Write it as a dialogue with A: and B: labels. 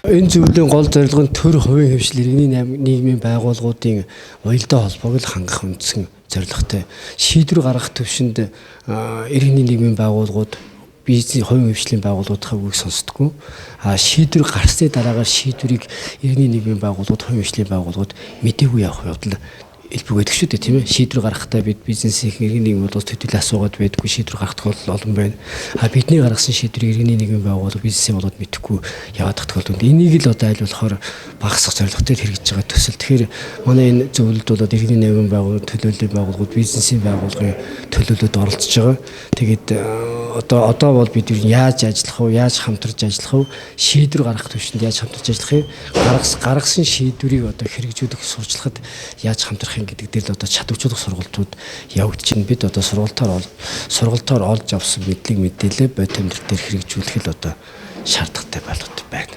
A: Энэ зөвлөлийн гол зорилго нь төр хувийн хвшил иргэний нийгмийн байгууллагуудын уялдаа холбоог л хангах үндсэн зорилготой. Шийдвэр гаргах түвшинд иргэний нийгмийн байгууллагууд бизнес хувийн хвшлийн байгууллагуудын үгийг сонсдоггүй. А шийдвэр гарсны дараагаар шийдвэрийг иргэний нийгмийн байгууллагууд, хувийн хвшлийн байгууллагууд мдээгүй явах явдал элбэг байдаг шүү дээ, тийм ээ. Шийдвэр гаргахтаа бид бизнесийн иргэний нийгмийн байгууллагаас төдийлөн асуугаад байдаггүй шийдвэр гаргах тохиолдол олон байна. А бидний гаргасан шийдвэрийг иргэний нийгмийн байгууллага, бизнесийн байгууллагууд мэдэхгүй яваад тохиолдол. Энийг л одоо аль болохоор багасгах зорилготой хэрэгжиж байгаа төсөл. Тэгэхээр манай энэ зөвлөлд бол иргэний нийгмийн байгууллага, төлөөллийн байгууллагууд, бизнесийн байгууллагын төлөөлөлд оролцож байгаа. Тэгээд одоо бол бид яаж ажиллах вэ, яаж хамтарч ажиллах вэ, шийдвэр гаргах түвшинд яаж хамтарч ажиллах юм, гаргасан шийдвэрийг одоо хэрэгжүүлэх, сурчлахад яаж хамтрах юм гэдэг дээр л одоо чадваржуулах сургалтууд явагдаж байна. Бид одоо сургалтаар олж авсан мэдлэг мэдээлэлээ бодит амьдрал дээр хэрэгжүүлэх л одоо шаардлагатай болоод байна.